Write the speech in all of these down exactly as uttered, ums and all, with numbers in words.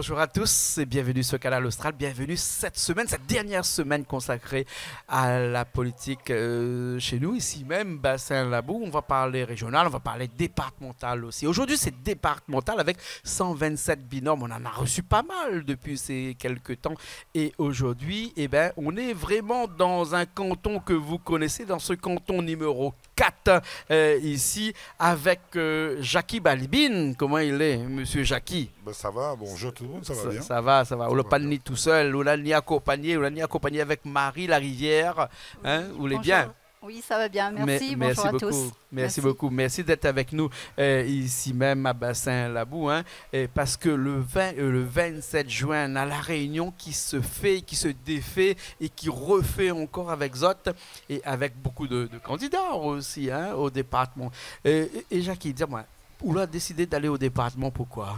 Bonjour à tous et bienvenue sur Kanal Austral. Bienvenue cette semaine, cette dernière semaine consacrée à la politique, euh, chez nous, ici même, Bassin Labou. On va parler régional, on va parler départemental aussi. Aujourd'hui, c'est départemental avec cent vingt-sept binômes. On en a reçu pas mal depuis ces quelques temps. Et aujourd'hui, eh ben, on est vraiment dans un canton que vous connaissez, dans ce canton numéro quatre, euh, ici, avec, euh, Jacky Balbine. Comment il est, monsieur Jacky ? Ben, ça va, bonjour tout le monde, ça va bien. Ça va, ça va. Ou la pa ni tout seul, ou la ni akonpagné, ou la ni akonpagné avec Marie Larivière, hein, ou lé bien ? Bonjour. Oui, ça va bien, merci, bonjour à tous. Merci beaucoup. Merci beaucoup. Merci d'être avec nous, euh, ici même à Bassin Labou, hein, et parce que le vingt, euh, le vingt-sept juin, on a La Réunion qui se fait, qui se défait et qui refait encore avec zot et avec beaucoup de, de candidats aussi, hein, au département. Et, et, et Jacky, dis-moi, ou la désidé d'alé o départman, poukoi ?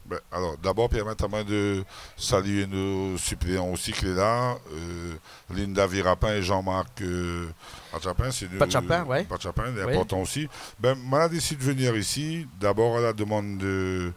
Ben, alor, dabor, pèrmèt amoin de salié nout sipléan osi, ki lé la, euh, Linda Virapin é Jean-Marc, euh, Patchapin, sé de Patchapin, ouais. Patchapin, lé inportan osi. Ben, moin la désid venir isi, dabor a la demann de,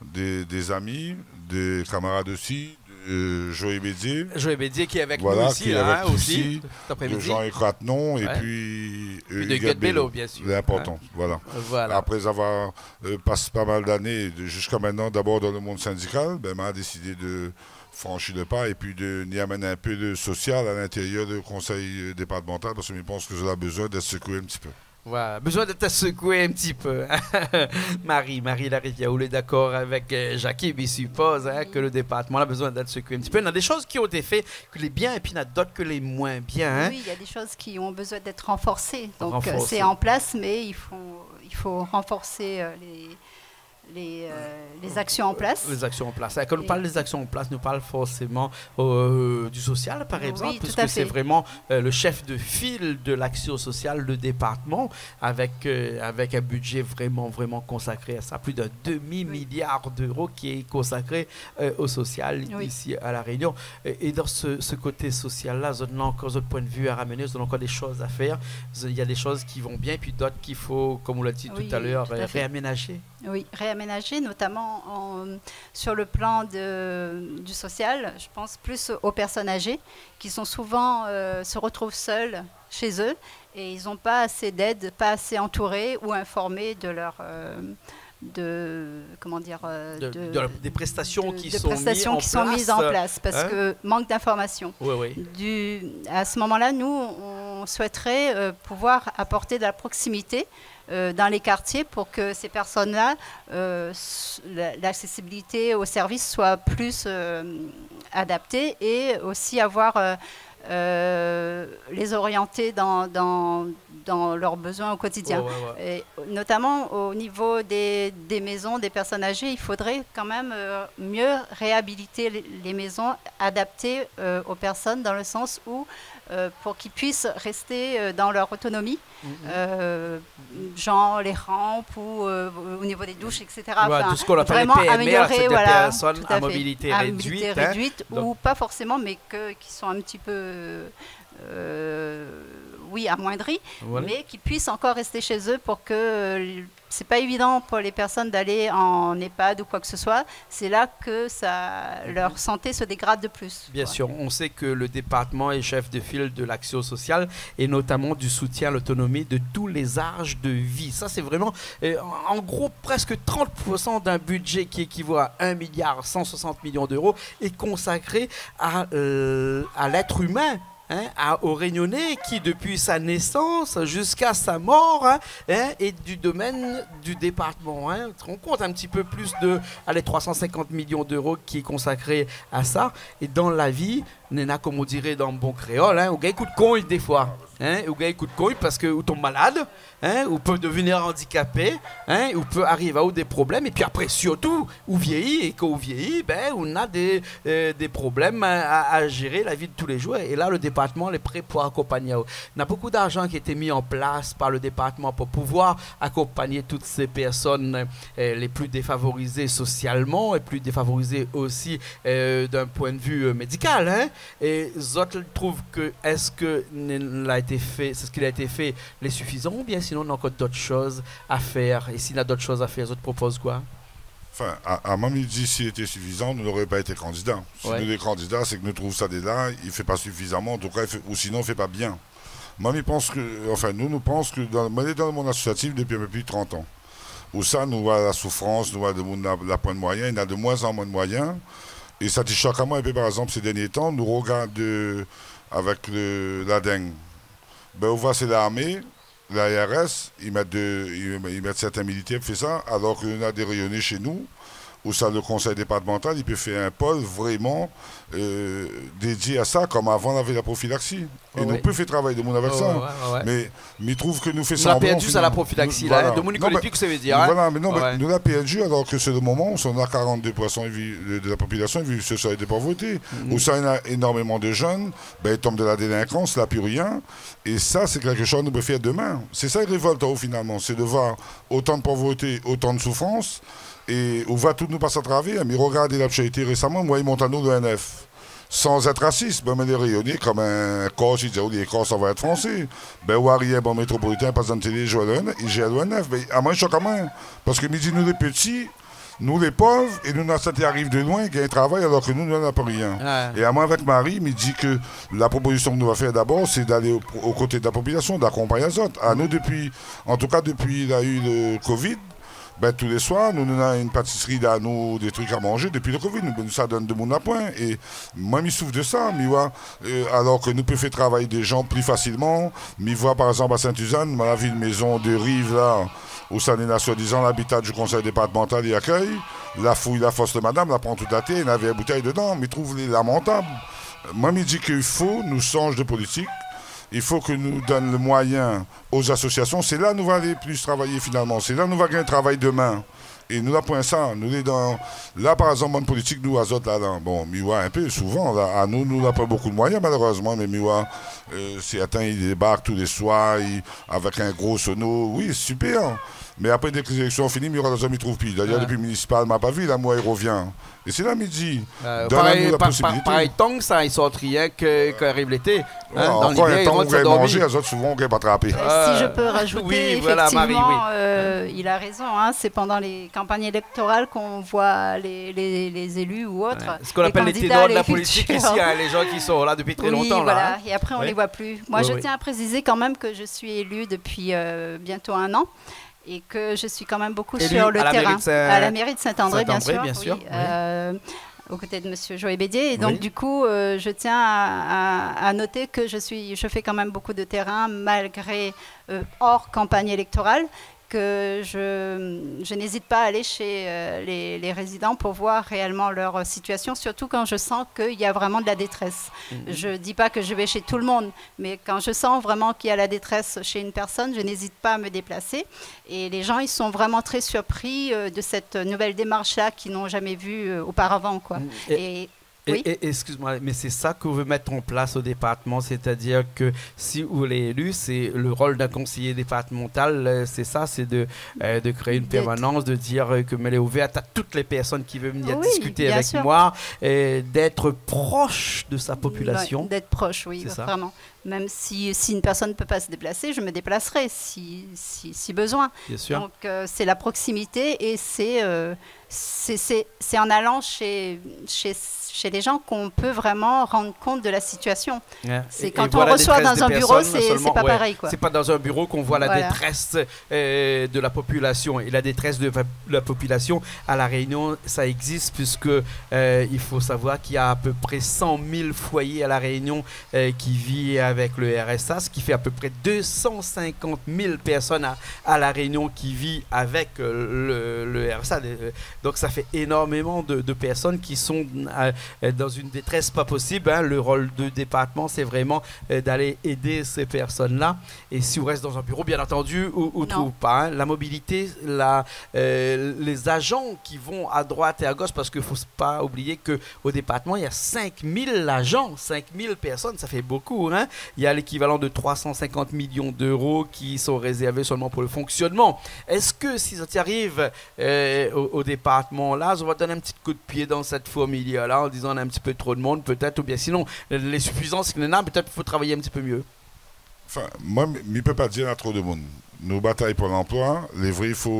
de, dé zami, dé kamarad osi, de Joé Bédié. Joé Bédié ki lé avèk nou isi, la, hein, osi, tout aprémidi. Voilà, ki lé avèk nou isi, de Jean Écratenon, épi, euh, Huguette Bello, bien sûr. Lé inportan, voilà. Voilà. Apré avoir, euh, pas pa mal d'ané, de, ziska mintnan, dabor dan le monn sindikal, ben, moin la désidé de franshi le pa épi de, ni amenn in pé de sosial a l'intérieur de konsèy, euh, départmantal, parske mi pans ke zot la bezoin d'èt sekoué in ti pé. Voilà, bezoin d'èt sekoué in ti pé. Marie, Marie Larivière, ou lé dakor avèk, euh, Jacky, mi sipoz, hein, ke le départman la bezoin d'èt sekoué in ti pé. Na dé shoz ki ont été fé, ke lé bien, épi na d'ot ke lé moin bien, hein. Oui, il y a des choses qui ont besoin d'être renforcées. Donc, euh, c'est en place, mais il faut, il faut renforcer, euh, les, les, euh, les actions en place. Les actions en place. Kan nou parl dé zaksion an plas, nou parl forséman, euh, du social, par égzanp, puiske sé vréman, euh, le chef de file de l'action sociale, le département, avec, euh, avec un budget vraiment, vraiment consacré à ça. Plus d'un demi-milliard d'euros qui est consacré, euh, au social ici à La Réunion. Et, et dans ce, ce côté social-là, zot néna ankor zot point de vue à ramener, zot néna ankor des choses à faire. Il y a des choses qui vont bien, puis d'autres qu'il faut, comme on l'a dit tout à l'heure, euh, réaménager. Oui, réaménager, notamment en, sur le plan de, du social. Je pense plus aux personnes âgées qui sont souvent, euh, se retrouvent seules chez eux et ils ont pas assez d'aide, pas assez entourés ou informés de leur, euh, de, comment dire, euh, de, de, de la, des prestations qui sont mises en place, parce que manque d'information. Oui, oui. Du, à ce moment-là, nous, on souhaiterait, euh, pouvoir apporter de la proximité euh, dans les quartiers pour que ces personnes-là, euh, s-, la, l'accessibilité aux services soit plus, euh, adaptée et aussi avoir, euh, euh, les orienter dans, dans, dans leurs besoins au quotidien. Ouais, ouais, ouais. Et notamment au niveau des, des maisons des personnes âgées, il faudrait quand même, euh, mieux réhabiliter les, les maisons adaptées, euh, aux personnes dans le sens où, euh, pour qu'ils puissent rester, euh, dans leur autonomie. Mhm. Euh, genre les rampes ou, euh, au niveau des douches, et cetera. Voilà, enfin, tout ce qu'on appelle les vraiment P M R, améliorer, c'est des personnes à mobilité réduite, hein, ou pas forcément, mais que, qui sont un petit peu, euh, oui, amoindries, mais qui puissent encore rester chez eux pour que, euh, c'est pas évident pour les personnes d'aller en EHPAD ou quoi que ce soit. C'est là que ça, leur santé se dégrade de plus, quoi. Bien sûr, on sait que le département est chef de file de l'action sociale et notamment du soutien à l'autonomie de tous les âges de vie. Ça, c'est vraiment, euh, en, en gros, presque trente pour cent d'un budget qui équivaut à un milliard cent soixante millions d'euros est consacré à, euh, à l'être humain, hein, à, au Réunionnais qui, depuis sa naissance jusqu'à sa mort, hein, hein, est du domaine du département, hein. On compte un petit peu plus de, allez, trois cent cinquante millions d'euros qui est consacré à ça. Et dans la vie, néna, comme on dirait dans bon créole, hein, ou gingn kout kogn défoi, hein, ou gingn kout kogn parske ou tonm malad, hein, ou pé devnir andikapé, hein, ou pé ariv aou dé problèm, épi apré, sirtou, ou vièyi, é kan ou vièyi, ben, ou na dé, euh, dé problèm a, a, a zéré la vi de tou lé zour, é la, le départman lé pré pou akonpagn aou. Na bonpé d'arjan ki la été mi an plas par le départman pou pouvoir akonpagn tout sé pèrsone, euh, lé pli défavorizé sosialman é pli défavorizé osi, euh, d'in poin de vi, euh, médikal, hein. É zot i trouv ke, èske n-, la été fé, sé sak la été fé, lé sifizan, oubien sinon, néna ankor d'ot shoz a fèr ? É si néna d'ot shoz a fèr, zot i propoz koi ? Enfin, a, amoin mi di, si lété sifizan, nou noré pa été kandida. Si nou lé kandida, sé ke nou trouv sa déza i fé pa sifizaman, an tou ka, i fé, ou sinon, i fé pa bien. Moin, mi pans ke, anfin, nou, nou pans ke dan, moin lé dan le monn asosiatif dopi in pé plis de trant an. Ousa nou voi la soufrans, nou voi demoun la, la poin de moiyin, néna de moin an moin de moiyin. É sa té i shok amoin in pé, par égzanp, sé dernié tan, nou rogard, euh, avèk le, la deng. Bin, ou voi, sé larmé, la R S, i mèt de, i, i mèt sèrtin militèr pou fé sa, alor ke nou néna dé Rényoné shé nou, ousa le konsèy départmantal, i pé fé in pol vréman, euh, dédié a sa, konm avan, navé la profilaksi. É nou pé fé travay demoun avèk sa. Mé mi trouv ke nou fé sanblan, la profilaksi, la, demoun i koné pi kosa i vé dir, in. Non, mé, voilà, mé non, mé nou la pèrdi, alor ke sé le moman ousa néna karant-dé pour san i viv, de, de la popilasion i viv sou le sèy de povrété, ousa néna énormeman de jenn, bin, i tonm dan la délinkans, la pi rien. É sa, sé kékshoz nou pé fé domin. Sé sa i révolt aou, finalman. Sé de voir otan de povrété, otan de soufrans, é ou voi tout nou pas atravèr. Mé rogard la actualité résaman, moin, i mont anou l'O N F. San èt rasis, bin, mé lé Rényoné konm in Kors, i di, ou lé Kors, ou va èt fransé. Bin, ou arièr bann métropolitin i pas dan télé, i zoué l'O N F, i zoué l'O N F. Bin, amoin, i shok amoin. Parske mi di, nou lé pti, nou lé pov, é nou, nou sa té ariv de loin, gingn travay, alor ke nou, nou néna pa rien. É amoin, avèk Marie, mi di ke la propozision ke nou va fé dabor, sé d'alé o, o koté de la popilasion, d'akonpagn azot. Anou, dopi, an tou ka, dopi la u le Covid, bin, tou lé soir, nou, nou néna in patisri la, nou, dé trik a manzé, dopi le Covid, nou, nou sa donn demoun la poin. É moin, mi souf de sa, mi voi, euh, alor ke nou pé fé travay dé jan pli fasilman. Mi voi, par égzanp, a Sint-Sizane, ma la vi le mézon de riv la, ousa néna soi-dizan labitad du konsèy départmantal i akèy, la fouy, la fors le madam, la pran tout la tèr, néna in vèr boutèy dedan, mi trouv lé lamantab. Moin, mi di ke i fo nou sanz de politik, i fo ke nou donn le moiyin o asosiasion, sé la nou va alé plis travay finalman, sé la nou va gingn travay domin. É nou la poin sa, nou lé dan, la, par égzanp, bann politik, nou, azot la, la, bon, mi voi in pé souvan, la, anou, nou la pa bonpé de moiyin, malérèzman, mé mi voi, euh, sèrtin, i débark tou lé soir, i, avèk in gro sono, oui, sipèr. Mé apré, dèk lé zélèksion fini, mi rant dan la zone, mi trouv pi. Dayèr, dopi minisipal, ma pa vi, la, moin, i rovien. É sé la, mi di, donn anou la posibilité. Parèy, pa-, pa-, parèy Tang, sa, i sort rienk, euh, kan i ariv lété. Hein, dan lidé, i rant sa dormi. Ankor in tan, ou gingn manzé, lé zot, souvan, ou gingn pa trapé. Euh, si je peux rajouter, oui, voilà, Marie, effectivement, oui, euh, il a raison, hein, c'est pendant les campagnes électorales qu'on voit les, les, les élus ou autres, les candidats, les futurs. Ouais. Ce qu'on appelle les ténors de la politique ici, hein, les gens qui sont là depuis très longtemps, là, hein. Oui, voilà, et après, on les voit plus. Oui. Moi, je tiens à préciser quand même que je suis élue depuis, euh, bientôt un an. Et que je suis quand même beaucoup sur le terrain. Élue à la mairie de Saint-, à la mairie de Saint-André, bien sûr, oui, euh, aux côtés de monsieur Joé Bédier. Oui. Et donc, du coup, euh, je tiens à, à, à noter que je suis, je fais quand même beaucoup de terrain, malgré, euh, hors campagne électorale, que je, je n'hésite pas à aller chez, euh, les, les résidents pour voir réellement leur situation, surtout quand je sens qu'il y a vraiment de la détresse. Mhm. Je dis pas que je vais chez tout le monde, mais quand je sens vraiment qu'il y a la détresse chez une personne, je n'hésite pas à me déplacer. Et les gens, ils sont vraiment très surpris, euh, de cette nouvelle démarche-là qu'ils n'ont jamais vue, euh, auparavant, quoi. Mm. Et, et, oui, et, excuse-moi, mais c'est ça qu'on veut mettre en place au département, c'est-à-dire que si vous voulez élu, c'est le rôle d'un conseiller départemental, euh, c'est ça, c'est de, euh, de créer une permanence, de dire, euh, que mèl lé ouvèrt à toutes les personnes qui veulent venir discuter avec moi, et d'être proche de sa population. Oui, bien sûr. Ouais, d'être proche, oui, vraiment. C'est ça. Même si, si une personne ne peut pas se déplacer, je me déplacerai si, si, si besoin. Bien sûr. Donc, euh, c'est la proximité et c'est, euh, c'est, c'est, c'est en allant chez, chez, chez les gens qu'on peut vraiment rendre compte de la situation. Ouais. C'est quand on reçoit dans un bureau, c'est, c'est pas pareil, quoi. Et, et voir la détresse des personnes seulement, ouais. C'est pas dans un bureau qu'on voit la détresse, euh, de la population. Voilà. Et la détresse de la population à La Réunion, ça existe puisque, euh, il faut savoir qu'il y a à peu près cent mille foyers à La Réunion euh, qui vit avec le R S A, ce qui fait à peu près deux cent cinquante mille personnes à, à La Réunion qui vit avec, euh, le, le R S A. Euh, donc ça fait énormément de, de personnes qui sont, euh, dans une détresse pas possible, hein. Le rôle du département, c'est vraiment, euh, d'aller aider ces personnes-là. Et si on reste dans un bureau, bien entendu, on, on trouve pas, hein. Non. La mobilité, la, euh, les agents qui vont à droite et à gauche, parce que faut pas oublier que au département, il y a cinq mille agents, cinq mille personnes, ça fait beaucoup, hein. Il y a l'équivalent de trois cent cinquante millions d'euros qui sont réservés seulement pour le fonctionnement. Est-ce que si zot i ariv, euh, au, au département la, zot va donn in ti kout pié dan sèt fourmilièr la, en disant néna in ti pé tro de moun, pétèt, oubien sinon, lé sifizan, sé ke néna, pétèt fo travay in ti pé myé. Anfin, moin, mi, mi pé pa dir néna tro de moun. Nou batay pou lanploi. Lé vré, i fo,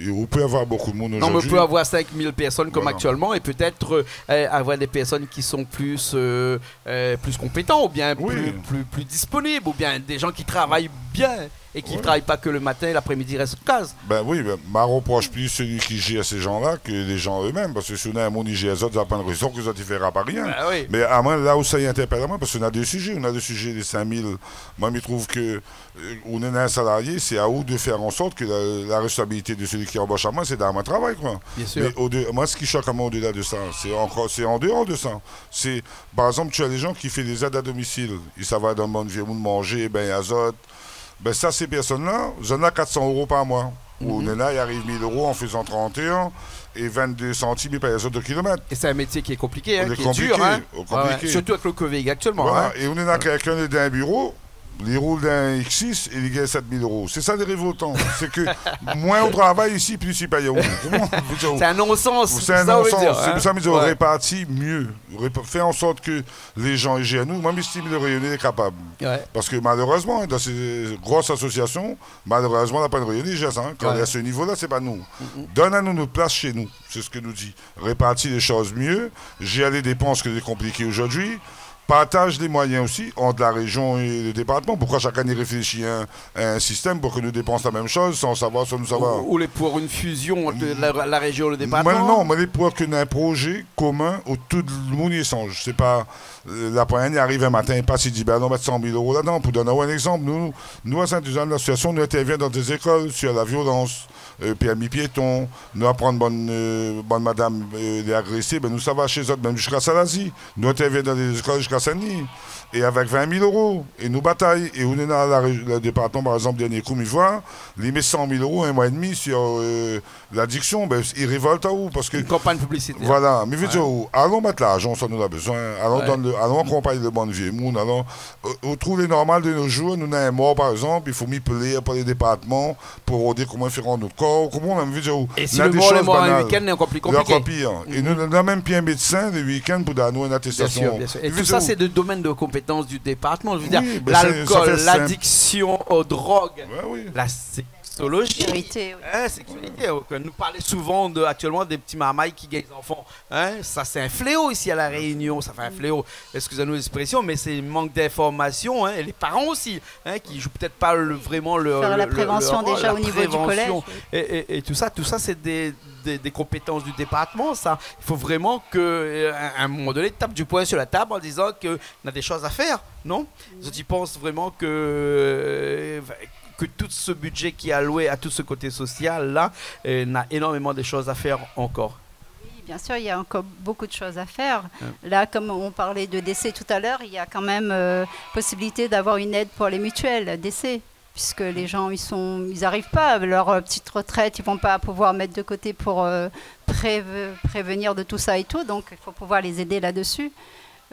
ou pé avoir bonpé moun zordi. Non, mé ou pé avoir cinq mille personnes comme actuellement et peut-être, euh, avoir des personnes qui sont plus, euh, euh, plus compétents ou bien plus, plus, plus disponibles ou bien des gens qui travaillent bien et qui travaillent pas que le matin et l'après-midi restent en case. Ben oui, ben, ma reproche plus celui qui gère ces gens-là que les gens eux-mêmes, parce que si ou néna in moun i gèr zot, zot la pa in rézon ke zot i fera pa rien. Ben oui. Mé amoin, la ousa i intèrpèl amoin, parce que nou néna dé sujé, nou néna dé sujé, lé cinq mille. Moin, mi trouv ke, euh, ou néna in salarié, c'est à vous de faire en sorte que la, la responsabilité de celui qui embauche amoin, c'est d'avoir mon travail, quoi. Bien sûr. Mais au de-, moi, ce qui choque amoin au-delà de ça, c'est encore, c'est en dehors de ça. C'est, par exemple, tu as des gens qui font des aides à domicile. Ils s'en vont dans le monde vieux, moun manzé, ben, azot, Ben sa, sé pèrsone-la, zot néna quatre cents euros par mois. Ou néna, i ariv mille euros en faisant trente heures et vingt-deux centimes par kilomètre. Et c'est un métier qui est compliqué, hein, qui est dur, hein. Lé konpliké, konpliké. Ouais, ouais. Surtout avec le covid actuellement, hein. Voilà. É ou néna kèlkin lé dan in biro, li roul dan in X six é li gingn sept mille euros. Sé sa lé révoltan. Sé ke moin ou travay isi, plis i pèy aou. Koman, mi vé dir, c'est un non-sens, c'est ça, on veut dire, hein. Sé pou sa mi di, réparti myé. Rép-, fé an sort ke lé jan i jèr anou. Moin, mi estim le Rényoné lé kapab. Ouais. Parske malérezman, dan sé gro asosiasion, malérezman, la pa in Rényoné i jèr sa, hein. Kan lé a se nivo-la, sé pa nou. Donn anou nout plas shé nou. Sé sak nou di. Réparti lé shoz myé, jèr lé dépans ke lé konpliké zordi, partaz lé moiyin osi ant la réjion é le départman. Poukoi shak ané i réfléshi in, in sistèm pou ke nou dépans la mèm shoz san savoir si nou sava. Ou, ou lé pou in fizion ant la, la réjion é le départman ? Moin, non, moin lé pou ke néna in prozé komin ousa tout le moun i ésanz. Sé pa, euh, la poinyèt i ariv in matin, i pas, i di, ben, alon mèt cent mille euros ladan. Pou donn aou in égzanp, nou, nou, a Sainte-Suzanne, lasosiasion, nou intèrvien dan dé zékol sur la violence, euh, permis piéton, nou aprann bann, euh, bann madam, euh, lé agrésé, ben, nou sava shé zot, mèm ziska Salazie. Nou intèrvien dan dé zékol ziska Saint-Denis. É avèk vingt mille euros, é nou batay, é ou néna la ré-, le départman, par égzanp, dernié kou mi voi, li mèt cent mille euros, in moi é demi sur, euh, ladiksion, ben, i révolt aou, parske... Une campagne publicitaire. Voilà, mi vé dir, alon mèt larzan sa nou la bezoin, alon donn le, alon akonpagn le bann vié moun, alon, euh, ou trouv normal de nos jours, nou néna in mor, par égzanp, i fo mi plèr pou le départman, pou rod koman fé rann nout kor, koman, mi vé dir, é si le mor lé mor in week-end, lé ankor pli konpliké. Lé ankor pir. É nou, nou néna mèm pi in médsin le week-end pou donn anou in atestasion. Bien sûr, bien sûr. Et tout ça, c'est de domaine de compétence du département. Je veux dire, l'alcool, l'addiction aux drogues, la sexologie. Sexualité, oui. Hein, sexualité. Donc, nous parlons souvent de, actuellement, des petits marmailles qui gagnent des enfants. Hein, ça, c'est un fléau ici à La Réunion. Ça fait un fléau. Excusez-nous l'expression, mais c'est un manque d'information, hein, et les parents aussi, hein, qui jouent peut-être pas le, vraiment le, faire la prévention déjà au niveau du collège, oui. Et, et, et tout ça, tout ça, c'est des, des, des compétences du département, ça. Il faut vraiment que, euh, à un moment donné, tape du poing sur la table en disant que on a des choses à faire, non ? Je pense vraiment que, euh, que tout ce budget qui est alloué à tout ce côté social là, euh, on a énormément de choses à faire encore. Oui, bien sûr, il y a encore beaucoup de choses à faire. Là, comme on parlait de décès tout à l'heure, il y a quand même, euh, possibilité d'avoir une aide pour les mutuelles décès, puisque les gens, ils sont, ils arrivent pas, leur, euh, petite retraite, ils vont pas pouvoir mettre de côté pour, euh, préve-, prévenir de tout ça et tout, donc il faut pouvoir les aider là-dessus.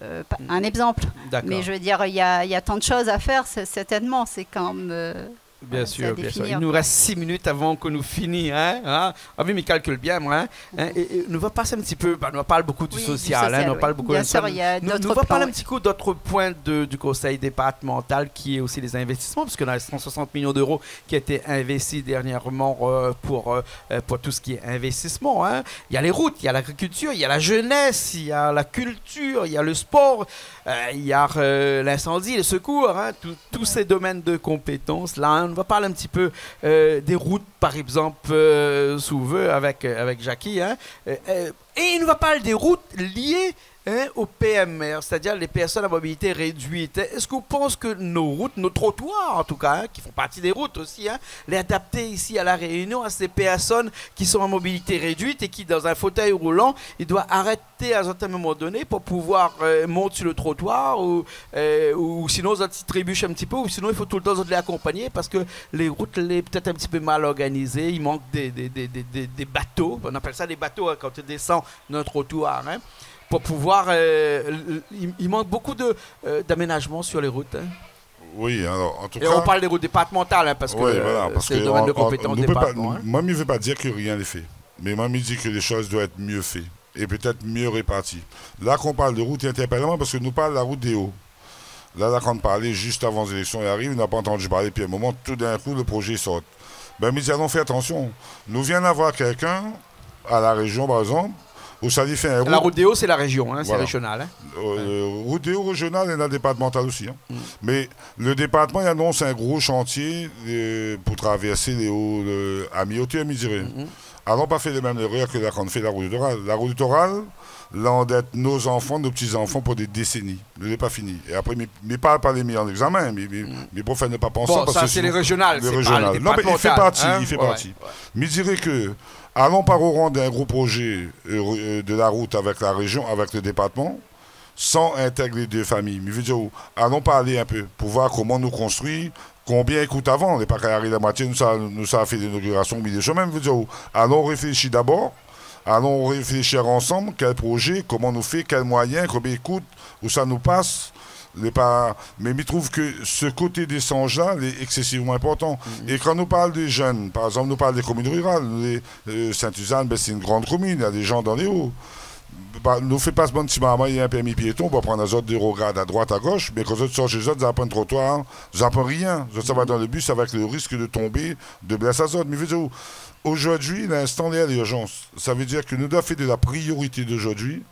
Euh, pa-, un exemple. D'accord. Mais je veux dire, il y a, il y a tant de choses à faire, c'est, certainement, c'est quand même, euh, Bien sûr, bien sûr. Il nous reste six minutes avant que nous finissions, hein, hein. Ah oui, mi kalkil bien, moin, hein. Hein, é, é nou va pas in ti pé, ben, nou va parl bonpé du social, hein, nou va parl bonpé de sa. Oui, du social, oui. Bien sûr, il y a d'autres plans, oui. Nou, nou va parl in ti kou d'ot poin de, du conseil départemental, qui est aussi les investissements, parce que dans les cent soixante millions d'euros qui a été investi dernièrement, euh, pour, euh, euh, pour tout ce qui est investissement, hein. Il y a les routes, il y a l'agriculture, il y a la jeunesse, il y a la culture, il y a le sport, euh, il y a, euh, l'incendie, les secours, hein, tout, tous ces domaines de compétences. Là, on va parler un petit peu, euh, des routes, par exemple, euh, si ou vé, avec, euh, avec Jacky, hein. Euh, euh, et on va parler des routes liées, hein, aux P M R, c'est-à-dire les personnes à mobilité réduite. Est-ce que vous pensez que nos routes, nos trottoirs en tout cas, hein, qui font partie des routes aussi, hein, les adapter ici à La Réunion à ces personnes qui sont à mobilité réduite et qui, dans un fauteuil roulant, il doit arrêter à un certain moment donné pour pouvoir, euh, monter sur le trottoir ou, euh, ou sinon, zot i trébush in ti pé, ou sinon, il faut tout le temps zot lé akonpagné parce que les routes, lé peut-être un petit peu mal organisées, il manque des, des, des, des, des, des bateaux, on appelle ça des bateaux, hein, quand tu descends d'un trottoir, hein, pour pouvoir, euh, l-, l-, il, il manque beaucoup de, euh, d'aménagement sur les routes, hein. Oui, alors, en tout cas... Et on parle des routes départementales, hein, parce que, oui, voilà, euh, parce que c'est le domaine de compétence département, hein. Moin, mi vé pa dir ke rien lé fé. Mé moin, mi di ke lé shoz i doi èt myé fé é pétèt myé réparti. La, kan ou parl de rout, i intèrpèl amoin parske nou parl la rout dé O. La, la, kan ou parl zis avan zéléksion i ariv, nou la pa antandi parl, épi in moman, tout d'in kou, le prozé i sort. Bin, mi di, alon fé atansion. Nou vien avoir kèlkin a la réjion, par égzanp, ousa li fé in rout. La rout dé o, sé la réjion, hein, sé régional, hein. Voilà. Euh, rout dé o régional, néna départemantal osi, hein. Mm. Mé le départeman i anons in gro shantié, euh, pou travèrsé lé o, euh, a mi otèr, mi diré. Mm. Alon pa fé le mèm érèr ke la kan fé la rout litoral. La rout litoral, la andèt nout zanfan, nout ti zanfan pou dé déseni. Lé pa fini. É apré, mi, mi parl pa lé mi an égzamin, mi, mi, mi préfèr ne pa pansé. Bon, sa, sé lé réjional, sé pa lé départemantal, hein. Non, mé i fé parti, i fé parti. Ouais, ouais. Mi diré ke, alon pa rorant in gro projé, euh, euh, de la rout avèk la réjion, avèk le départeman, san intèg lé dé fami. Mi vé dir, alon parl in pé pou voir koman nou konstrui, konbien i kout avan. Lé pa kari la moitié, nou sa, nou sa fé linogirasion, mi dé shomin, mi vé dir, alon réfléshi dabor, alon réfléshi ansanm, kèl projé, koman nou fé, kèl moiyin, konbien i kout, ousa nou pas, lé pa, mé mi trouv ke se koté désanj la, lé éksésivman inportan. Mhm. É kan nou parl dé jenn, par égzanp, nou parl dé komine riral, nou, lé, euh, Sint-Sizane, bin, sé in gran komine, néna dé jan dan lé o. Ba, nou fé pas bann ti marmay in pèrmi piéton, pou pran azot dé rogard a droit, a gosh, mé kan zot sort shé zot, zot na poin trotwar, zot na poin rien. Zot sava dan le bis avèk le risk de tonbé, de blès azot. Mi vé dir, ojourdui, linstan, lé a lirzans. Sa vé dir ke nou doi fé de la priorité d'aujourd'hui.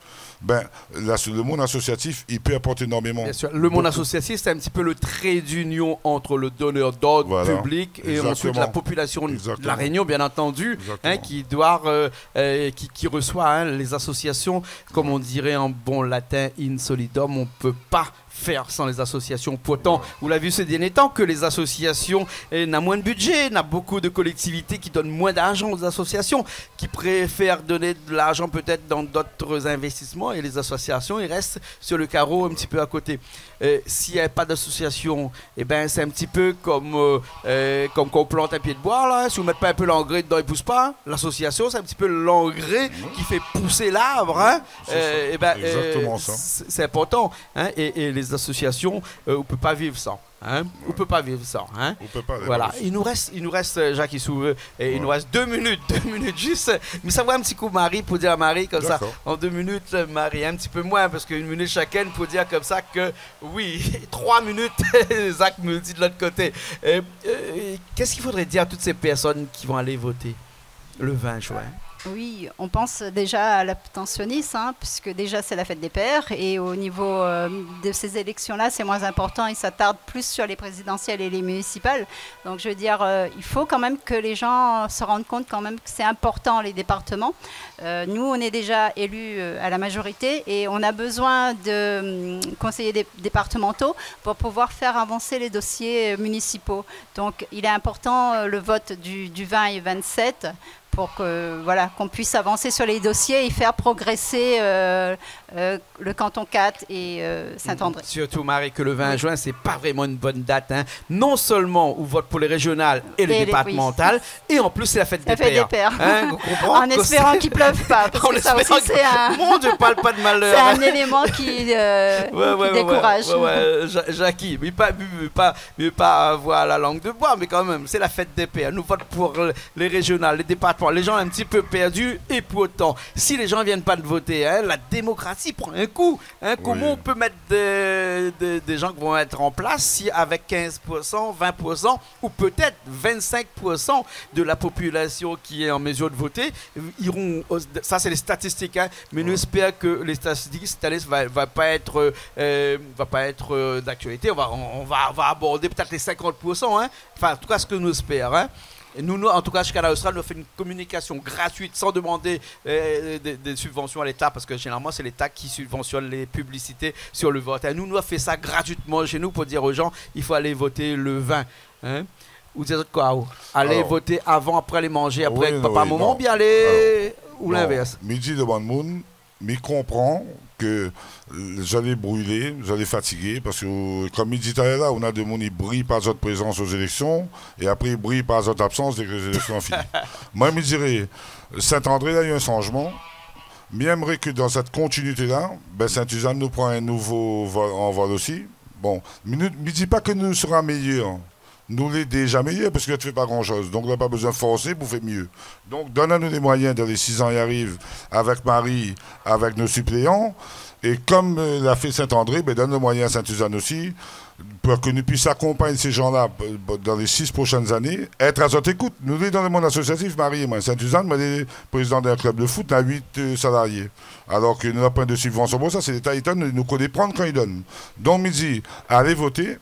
Bin, la, le monde associatif, il peut apporter énormément. Bien sûr. Le monde associatif, c'est un petit peu le trait d'union entre le donneur d'ordre public et ensuite la population de La Réunion, bien entendu, hein, qui doit, euh, euh, qui, qui reçoit, hein, les associations, comme on dirait en bon latin, in solidum. On peut pas faire sans les associations. Pourtant, ou la vi sé dernié tan ke lé zasosiasion, eh, na moin de budjé, na bonpé de kolektivité ki donn moin d'arjan lé zasosiasion, ki préfèr donn de l'arjan pétèt dan d'ot zinvéstisman, é lé zasosiasion i rès sur le karo in ti pé a koté. Eh, si na pa d'asosiasion, ébin, sé in ti pé kom, euh, euh, kom kan ou plant in pié de boi, la, si ou mèt pa in pé langré dedan, i pous pa. Lasosiasion, sé in ti pé langré ki fé pousé larb, hein. Sé sa. Euh, ébin, euh, sé, sé inportan, hein, é, é lé zasosiasion, euh, ou pé pa viv san, hein. Ou pé pa viv san, hein. Ou pé pa viv san. Voilà. I nou rès, i nou rès, euh, Jackie, si ou vé, é i nou rès dé minit, dé minit zis. Mi sava in ti kou Marie pou dir a Marie konmsa, an dé minit, euh, Marie, in ti pé moin, parske in minit shakinn pou dir konmsa ke, oui, troi minit, Zak me di de l'ot koté. Euh, euh, qu'est-ce qu'il faudrait dire à toutes ces personnes qui vont aller voter ? Le vingt juin. Oui, on pense déjà à l'abstentionnisme, hein, puisque déjà c'est la fête des pères, et au niveau, euh, de ces élections-là, c'est moins important, ils s'attardent plus sur les présidentielles et les municipales. Donc, je veux dire, euh, il faut quand même que les gens se rendent compte quand même que c'est important, les départements. Euh, nous, on est déjà élus, euh, à la majorité et on a besoin de, hum, conseillers dé-, départementaux pour pouvoir faire avancer les dossiers, euh, municipaux. Donc, il est important, euh, le vote du, du vingt et vingt-sept pour que, voilà, qu'on puisse avancer sur les dossiers et faire progresser, euh, euh, le canton quatre et, euh, Saint-André. Surtout, Marie, que le vingt juin, c'est pas vraiment une bonne date, hein. Non seulement on vote pour les régionales et les départementales, et en plus, c'est la fête des pères. La fête des pères. Hein, vous comprenez ? En espérant qu'il pleuve pas, parce que ça aussi, c'est un, mon Dieu, parle pas de malheur, hein. C'est un élément qui, euh, qui décourage. Ouais, ouais, ouais, ouais, ouais. Ja-, Jackie, mi vé pa, mi vé pa, mi vé pa avoir la langue de bois, mais quand même, c'est la fête des pères. Nou vote pour le, les régionales, les départements. Les gens un petit peu perdus, et pourtant, si les gens viennent pas de voter, hein, la démocratie prend un coup, hein. Oui. Comment on peut mettre des, des, des gens qui vont être en place si avec quinze pour cent, vingt pour cent, ou peut-être vingt-cinq pour cent de la population qui est en mesure de voter, euh, iront au, ça c'est les statistiques, hein, mais nou espère que les statistiques cette année va, va pas être, euh, va pas être, euh, d'actualité. On va, on, on va, on va aborder peut-être les cinquante pour cent, hein. Enfin, en tout cas, ce que nou espère, hein. Et nous, nous, en tout cas, chez Kanal Austral, nou fé une communication gratuite sans demander, euh, des, des subventions à l'État, parce que généralement, c'est l'État qui subventionne les publicités sur le vote. Et nous, nou fé sa gratuitement chez nous pour dire aux gens, il faut aller voter le vingt. Hein ? Ou di azot koi, ou ? Alé voté avan, apré alé manzé, apré èk papa, momon, oubien alé, ou linvèrs ? Alor, mi di demoun, moun, mi konpran ke, euh, zot lé brilé, zot lé fatigé, parske, euh, konm mi di talèr la, ou na demoun i briy par zot prézans o zélèksion, é apré i briy par zot absans dèk lé zélèksion fini. Moin, mi diré, Sint-André la u in sanzman. Mi èmré ke dan sèt kontinuité la, bin, Sint-Sizane nou pran in nouvo vol, anvol osi. Bon, mi, mi di pa ke nou sra méyèr, nou lé déza méyèr, parske zot i fé pa gran shoz. Donk, nou la pa bezoin forsé pou fé myé. Donk, donn anou lé moiyin dan lé sis an i ariv, avèk Marie, avèk nout sipléan. É konm, euh, la fé Sint-André, bin, donn lo moiyin a Sint-Sizane osi, pou ke nou pui akonpagn sé jan-la, euh, dan lé sis proshèn zané, èt a zot ékout. Nou lé dan lo monn asosiatif, Marie é moin. Sint-Sizane, moin lé prézidan d'in klub de foot, na uit, euh, salarié. Alor ke nou na poin de sibvansion pou sa, sé Léta i donn, nou koné pran kan i donn. Donk, mi di, alé voté,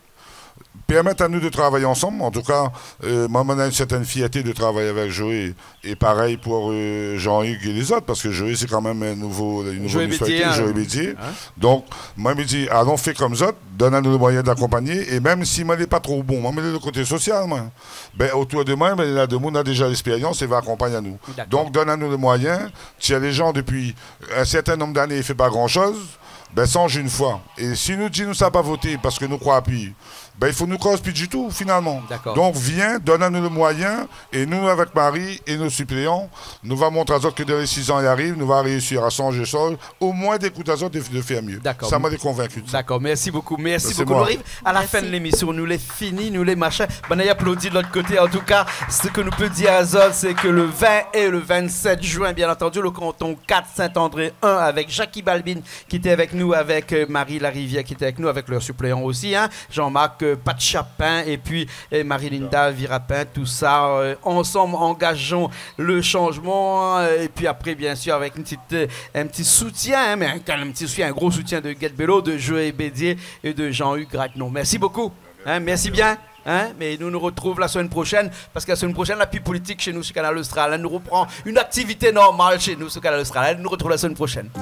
pèrmèt anou de travay ansanm. An tou ka, euh, moin, moin na in sèrtin fièrté de travay avèk Joé, é parèy pou, euh, Jean-Hugues é lézot, parske Joé, sé kan mèm in nouvo, in nouvo Joé Bédier, hein. Joé Bédier. Hein ? Donk, moin, mi di, alon fé konm zot, donn anou lo moiyin d'akonpagné, é mèm si moin lé pa tro bon, moin, mi lé lo koté sosial, moin. Bin, otour de moin, bin, na demoun na déza léspérians é va akonpagn anou. Dakor. Donk, donn anou lo moiyin, tir lé jan dopi in sèrtin nonb d'ané, i fé pa gran shoz, bin, sanz in foi. É si nou di nou sa pa voté parske nou kroi pi, bin, i fo nou koz pi ditou, finalman. Dakor. Donk, vien, donn anou lo moiyin, é nou, avèk Marie é nout sipléan, nou va montr azot ke dan lé sis an i ariv, nou va réisi a sanz sa, omoin d'ékout azot é de fé myé. Dakor. Sa, moin lé konvinki de sa. Dakor, mèrsi bokou, mèrsi bokou. Sé moin. Nou ariv a la fin de lémision, nou lé fini, nou lé mashin. Banna i aplodi de lot koté. An tou ka, sak nou pé dir azot, sé ke le vin é le vinnsèt juin, bien antandi, lo kanton kat, Sint-André in, avèk Jacky Balbine, ki té avèk nou, avèk, euh, Marie Larivière, ki té avèk nou, avèk lo sipléan osi, hein, Jean-Marc, euh, Pat Chapin, é pi, euh, Marie-Linda Virapin, tousa, euh, ansanm, angazon lo shanjman, euh, é pi apré, biensir, avèk in ti, euh, in ti soutien, hein, mé in, kan mèm in ti soutien, in gro soutien de Guette Bello, de Joé Bédier é de Jean-Hugues Gragnon. Mèrsi bokou. Hein, mèrsi bien. Hein, mé nou nou artrouv la semèn proshèn, parske la semèn proshèn, la pi politik shé nou, shé Kanal Austral, hein. Nou ropran in aktivité normal shé nou, shé Kanal Austral, hein. Nou artrouv la semèn proshèn.